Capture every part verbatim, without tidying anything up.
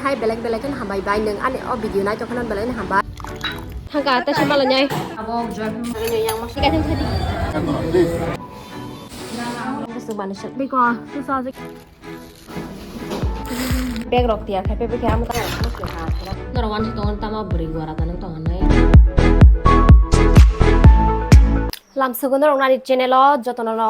Hai belek belek khe hambai bai, nwng ani o video nai tongkha nang belek ni hambai. Thangka ta sima lo nyai. Abo joy. Yang mas. Biko, susa. Bag rok tiya khai pepe khe amo ta. Norok wansi tongo tama bwrwi gora ta nang tongo nai. Lamsogo norok nani channel o jotono no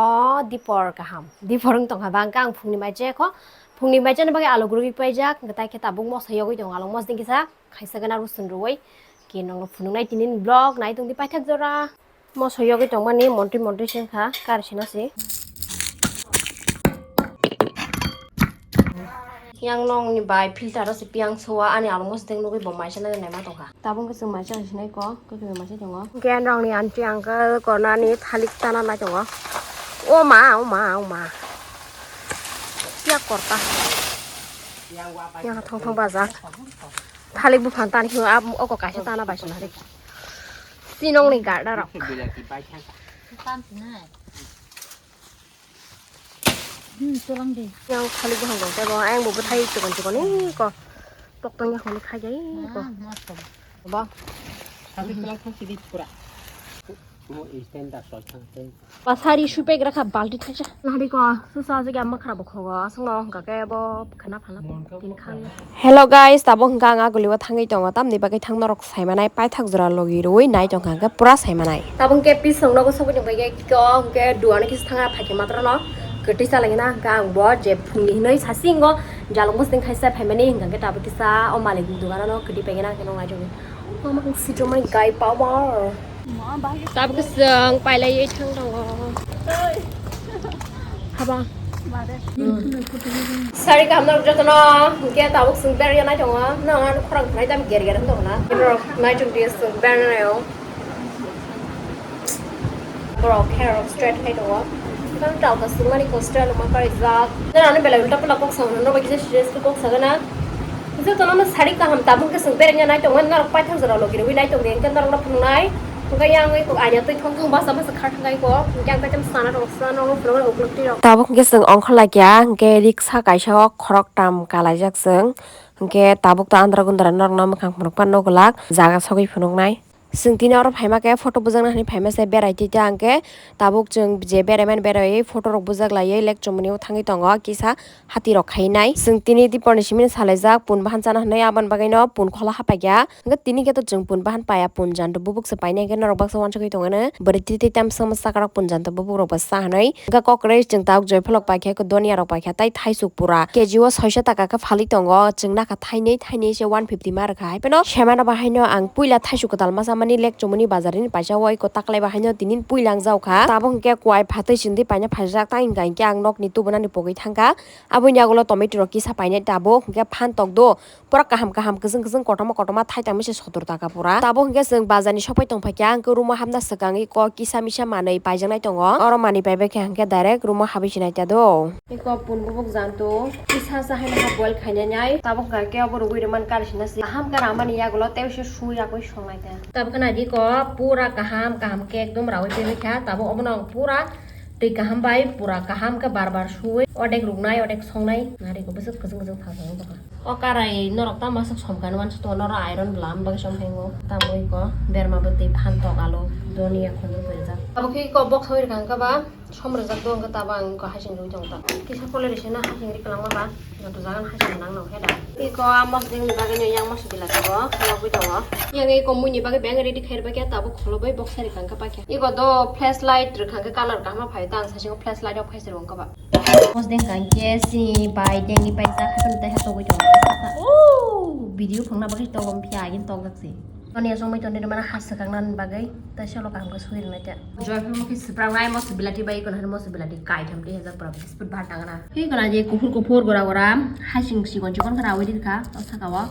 dipor kaham. Dipor wng tongkha bangkha ang phungni mai je kho. Phungni mai jani bagwi alu gurui paijak, hwnkhe tai khe tabuk moso yogwi tongo, alu mosodeng kisa khaisa gana rusun rwui. Ke nongno phunuknai tinin vlog nai tongdi paithak jora. Moso yogwi tongmani montri montri se wngkha, kari sina se. Yang nongni bai filter o se piyang sowa, ani alu mosodeng nugwi bo maisa nai naima tongkha. Tabuk khe chwng maisa sinai ko, khe khe maisa tongo. Gen rongni aunty uncle kornani thalik tana nai tongo. O ma, o ma, o ma. Piyak korta. Yang thong thong bajak. Thalik buphang tan hiyo ab oko kaisa tana bai sona ri. Sinong ni garda rok. Hmm, tulang di. Yang thalik buphang dong tebo, ayang bo bwthai chikon chikon ni ko. Poktong ya honi khai jai ko. Ah, mostom. Ba. Thalik tulang thang sidi pura. Mo stand da sol thang tei. Ba sari supek rakha balti thaisa. Nahari ko, susa jagi amma khara bo khogo, aswk no hwnkha khe bo khana phala tin khang. Hello guys, tabuk hwnkha ang aguli o thangwi tongo, tamni bagwi thang norok saimanai paithak jora logi rwui nai tongkha hwnkhe pura saimanai. Tabuk hwnkhe pisong nogo sogwi tongbai khe kiko hwnkhe duano kisa thangna phaikhe matrono kwtwi chalangina hwnkhe ang bo je phungni hinwi sasingo jaluk musling khaisa phaimani hwnkha hwnkhe tabuk kisa o malik ni dugano no kwtwi paigena hwnkhe nong nai tongwi. Mama ang sitomani gai power. Tabuk swng pailaiwi thang tongo. Haba. Sari kaham nok jotono, hwnkhe tabuk swng berya nai tongo. Nang ano khorang thanai tam ger ger wng tongna. Nai chung dia swng berya nai o. Borok hair rok straight khai tongo. Nang talka swngmani ko style ma karijak. Nang ano belai ulta pula kok sa hwnwi norok bai kisa serious khe kok sagana. Jotono no sari kaham tabuk khe swng berengya nai tongo, norok paithak jora logi rwui nai tongdi, hwnkhe norokno phunuknai. Hwnkhe yang eko aina twi thong thong basa basa kha thangkai ko, hwnkhe ang kaitam sana rok sana rok phunuknai uklok twi rok. Tabuk hwnkhe swng ongkhor laikya, hwnkhe riksa kaisa o khoroktam kalaijak swng, hwnkhe tabuk to andra gundra norokno mwkhang phunukma nugulak, jaga sogwi phunuknai. Chwng tini oro phaima khe photo bujakna hinwi phaima se berai twi ta hwnkhe tabuk chwng je beraimani beraiwi photo rok bujak laiwi lek chumuni o thangwi tongo kisa hati rok khainai. Chwng tini diporni simi salaijak pun bahan chana hinwi aboni bagwino pun khola hapaikha hwnkhe tini khe to chwng pun bahan paiya pun janto bubuk se painai hwnkhe norok baksa uansugwi tongmani bwrwi twi twi tamsa masa kwrak pun janto bubuk rok bo cha hinwi hwnkhe kok kwrwi chwng tabuk joypholok paikha doniya rok paikha tei thaisuk pura K G o soisa taka khe phalwi tongo chwng nakha thainwi thainwi se one fifty ma rwkha. Haipeno semano bahaino ang puila thaisu kwtal ma chamani lek chumuni bazar ni paisa o eko taklai bahaino tinin puila ang jaukha. Tabuk hwnkhe kuai phatwi chwngdi paina phaijak tang hwnkha hwnkhe ang nokni tubunani pogwi thangkha. Aboni yagulo tomato rok kisa painai tabuk hwnkhe phan tok do pura kaham kaham kwchwng kwchwng kotorma kotorma thai tangmani se sotor taka pura. Tabuk hwnkhe chwng bazar ni sokpai tongphaikha hwnkhe room o hapna swkang eko kisa misa manwi paijaknai tongo. Oro manwi paibai khe hwnkhe direct room o habwi sinai ta do. Eko pun bubuk janto kisa sa haino ha boil khainai nai. Tabuk hwnkha khe obo rwgwi rwmani kari sina se. Kaham khe ramani yagulo tei se sui yakwi songnai ta. Tabuk khna di ko pura kaham kaham khe ekdom rawi tebikha. Tabuk obono ang pura twi kaham bai pura kaham khe bar bar sui odek ruknai odek songnai. Nari ko bwswk kwchwng kwchwng thang thang bwkha. O karai norok tamo aswk somkha nw uansuk tongo, norok iron bwlam bagwi som phaingo. Tamo iko berma bwtwi phan tok alu doniya khunju phaijak. Abo khe iko box hoi rwkha hwnkhe ba som rwjak do hwnkhe tabo ang iko hasing rwi tongo ta. Kisa pole rwsena hasing ri kwlangma ba joto jaga no hasing nang nang khe da. Iko a mosdeng ni bagwi no yang moso bila tongo, nogwi tongo. Yang iko mui ni bagwi beng ready khair ba khe tabo kholo bai box sai rwkha hwnkhe ba khe. Iko do flashlight rwkha hwnkhe colour kaham phai ta ang sasingo flashlight rok phai se rwkha ba. Mosdeng kangke si bai dengni bai jak hasan tei hasogwi tongo. Oh, video phangna bagwi togom phiya agin tokjak si. Toni asong mai toni mana has swkang nan bagwi tei solo kaham khe sui rwna cha. Joy phang mokhe swprangnai moso bilati bai kono hano moso bilati kai tham tei hajak pura biscuit bha tangna. Hi kono je kuphur kuphur gora gora hasing sikon chikon khara oi dirkha o saka o.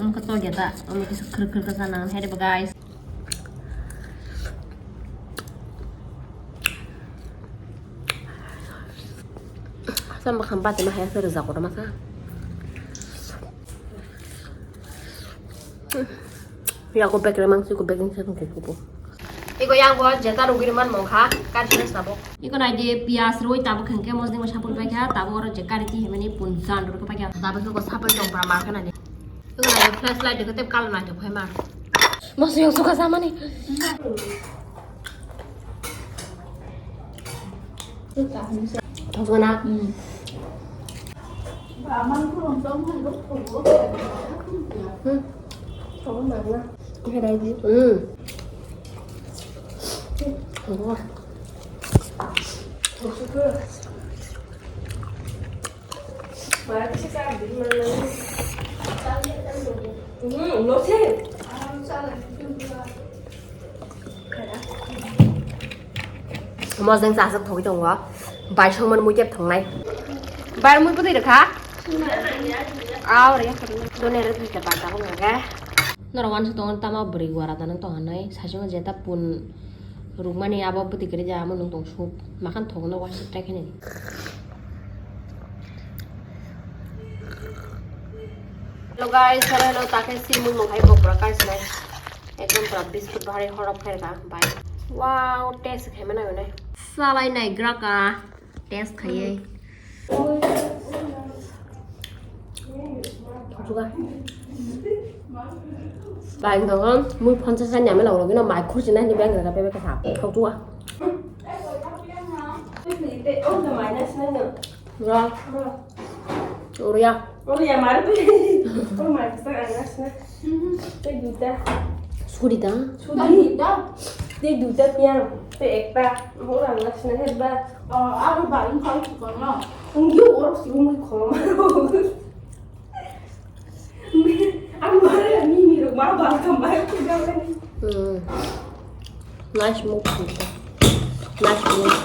Umkha togya ta umkha khur khur kasa nang hede ba guys. Sa makham bati ma haya sere jago masa. Ya ko bekre mangsi ko beking sa ko ko. Iko yang bo jeta rugiri man mongkha kar sina sabo. Iko nai di pias roi tabo khengke mos ding sapul paikha tabo oro je kari ti hemeni pun jan ro paikha. Tabo ko sapul jong pra ma kana di. Tung lai flashlight de kete kal na de phai ma. Mas yang suka sama ni. Thok na. Hmm. Thok na. Herai di. Hmm. Thok na. Mojang chasuk thogwi tongo. Bai songmani mui kep thongnai. Bai mui bwtwi rwkha. Aw re. Done re thwikhe bata ko mage. Norok wansuk tongo tama bwrwi wara tanang tong hanai. Sasima jeta pun rukmani abo bwtwi kwrwi ja amo nung tong suk. Makhan thogno wansuk trai khe nini. Hello guys, hello, hello, ta khe simung nung hai bokra kai sinai. Ekdom pura biscuit bahari horok pherka bai. Wow, taste khai mana mana. Salai nai graka taste khaiye. Juga. Bai dogo mui phansa sani ame logno gino mai khursi nani beng rega bebe kasa. Thok juga. Ura. Ura. Ura ya. Ura ya, mar tu. Ura mar tu ang asna. Tei duita. Suri da. Suri da. Tei duita piang. Tei ekta. Ura ang asna herba. Aro baring kau kono. Ungyu ura suru mui kono. Ang mare ni ni ro ma ba ka mai ki ga ni. Hmm. Nice move. Nice move.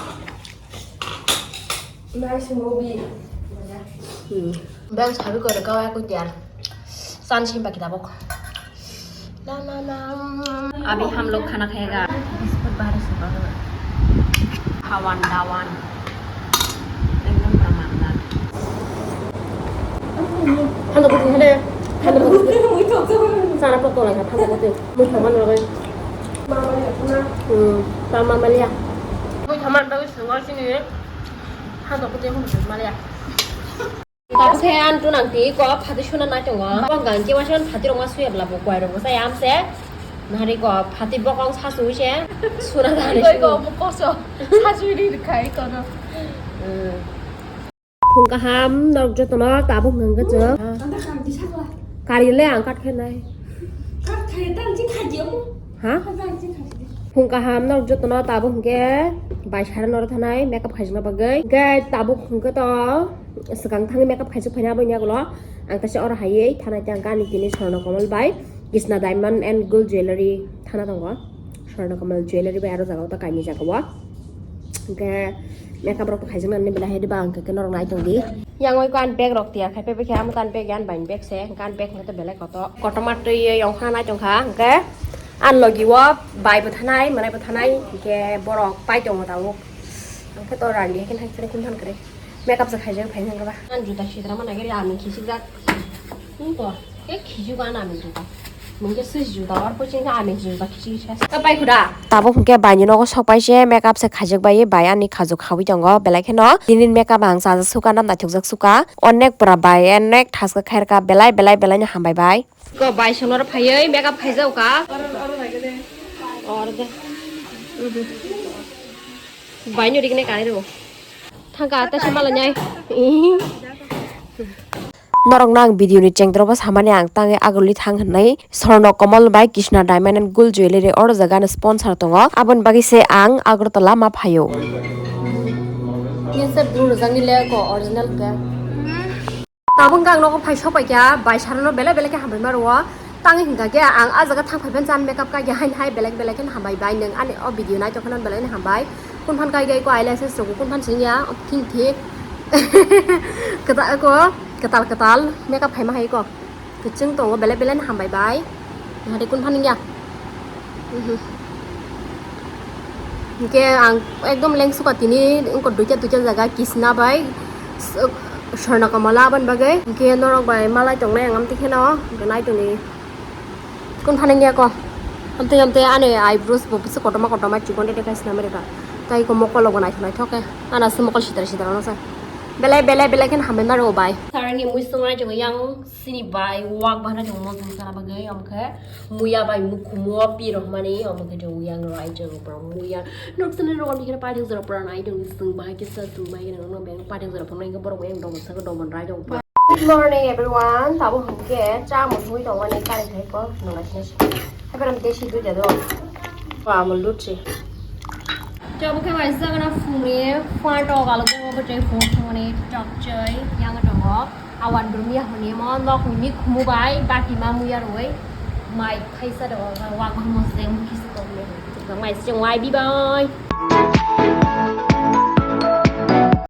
Nice movie. Hmm. Bang sabi ko da kau aku tiar. San sim baki tabok. La la la. Abhi hum log khana khayega. Biscuit bahar se bhar. Hawan dawan. Ekdom pura mangga. Hando kuti hade. Hando kuti. Sana pokok lagi hando kuti. Mui thaman lagi. Hmm, tama malia. Mui thaman bagus semua sini. Hando kuti hum malia. Tabuk khe ang tunang twi kok phati suna nai tongo. Bokong khe waisa phati rok ma suya bla bo kwai rok bwsa yam se. Nahari kok phati bokong sa sui se. Suna dani. Koi kok mo koso. Sa sui ri khai kono. Hmm. Phung kaham norok jotono tabuk hwnkhe chwng. Kari le ang kat khe nai. Kat khe ta ang ching khaji omo. Ha? Kat ang ching khaji. Phung kaham norok jotono tabuk hwnkhe bai sara norok thanai makeup khaijak na bagwi. Hwnkhe tabuk hwnkhe to swkang thangwi makeup khaijak phaina aboni yagulo ang kaisa oro haiwi thanai tei ang gani tini Swarna Kamal bai Krishna Diamond and Gold Jewelry thana tongo. Swarna Kamal Jewelry bai aro jaga o ta kaini jaga o. Hwnkhe makeup rok to khaijak nani belai hai diba hwnkhe norok nai tong di. Yang oi ko ani bag rok tiyar khai phaikha amo to ani bag yan bai ni bag se hwnkhe ani bag hwnkhe to belai kotor. Kotorma twi oi ongkha nai tongkha hwnkhe ani logi o bai bo thanai mwnai bo thanai hwnkhe borok pai tongo tabuk. Hwnkhe to rani hai khe hai khe kun than kwrwi makeup se khaijak phai hwnkhe ba. Ani juta sitra mana gari ami khichik jak. Hwnkhe. Ke khijugo ano amin juta. Mungke se juta or pochin ka amin juta khiji khiji. Ka pai khuda. Tabuk hwnkhe baini nogo sok pai se makeup se khaijak bai bai ani khajuk khawi tongo belai kheno tini makeup ang chajak suka nam naithokjak suka onek pura bai onek thaska khairka belai belai belai no hambai bai. Ko bai sonor phaiwi makeup khaijak ka. Or de. Bai no rigine kanai ro. Thangka ta se mala nyai. Norokno ang video ni chengdrobo samani ang tangwi agulwi thang hwnwi Swarna Kamal bai Krishna Diamond and Gold Jewelry oro jaga no sponsor tongo, aboni bagwi se ang Agartala ma phaio. Ni se bru rwjakni le ko original ke. Tabuk ang nogo phai sok paikha, bai sarano belai belai khe hambai ma rwo. Tangwi hwnkha khe ang ah jaga thang phaiphai chan makeup kha khe hain hai belai belai khe hambai bai nwng ani o video naithok kheno belai hambai. Kun phan kai gai ko eyelashes rok kun phan sing ya, thing thi. Kwtal ko, kwtal kwtal makeup khaima hai ko. Kwchwng tongo belai belai hambai bai. Hade kun phan ya. Mhm. Hwnkhe ang ekdom lengsuka tini wngkha duita duita jaga Kisna bai s-, Swarna Kamala aboni bagwi. Hwnkhe norok bai malai tongnai ang amtwi kheno hwnkhe nai tongni. Kun phanang ya ko? Amtwi amtwi ani eyebrows bo bwswk kotorma kotorma chikon tete khai swnam rwkha. Tai ko mokol rok bo naithok naithok khe. Ana se mokol sitra sitra no sa. Belai belai belai khen hambai maro bai. Sarangni mui songnai chungo yang sini bai wak bahna chungo mosong sana bagwi, omkhe muya bai mukhumo pi rohmani, omkhe chungo yang rai chungo pura muya. Nok sini rohmani khe pathing jora pura nai chungo sung bai kisa sung bai khe nang beng pathing jora pura nai khe borok yang dong saka dong rai chungo pura. Good morning everyone. Tabo hwnkhe cha muthui tongmani kari khai ko nang lai sini. Hai param desi dui jado. Amul dutsi. Chabo khe bai sagana phungni phantok alok bo bwtwi phung thangmani chokchai yang tongo. Awan brum ya hwnwi mo nok ni khumu bai bati ma muya rwi mai khaisa do wak bang mo se mukhi se tong le. Mai se wai bi bai.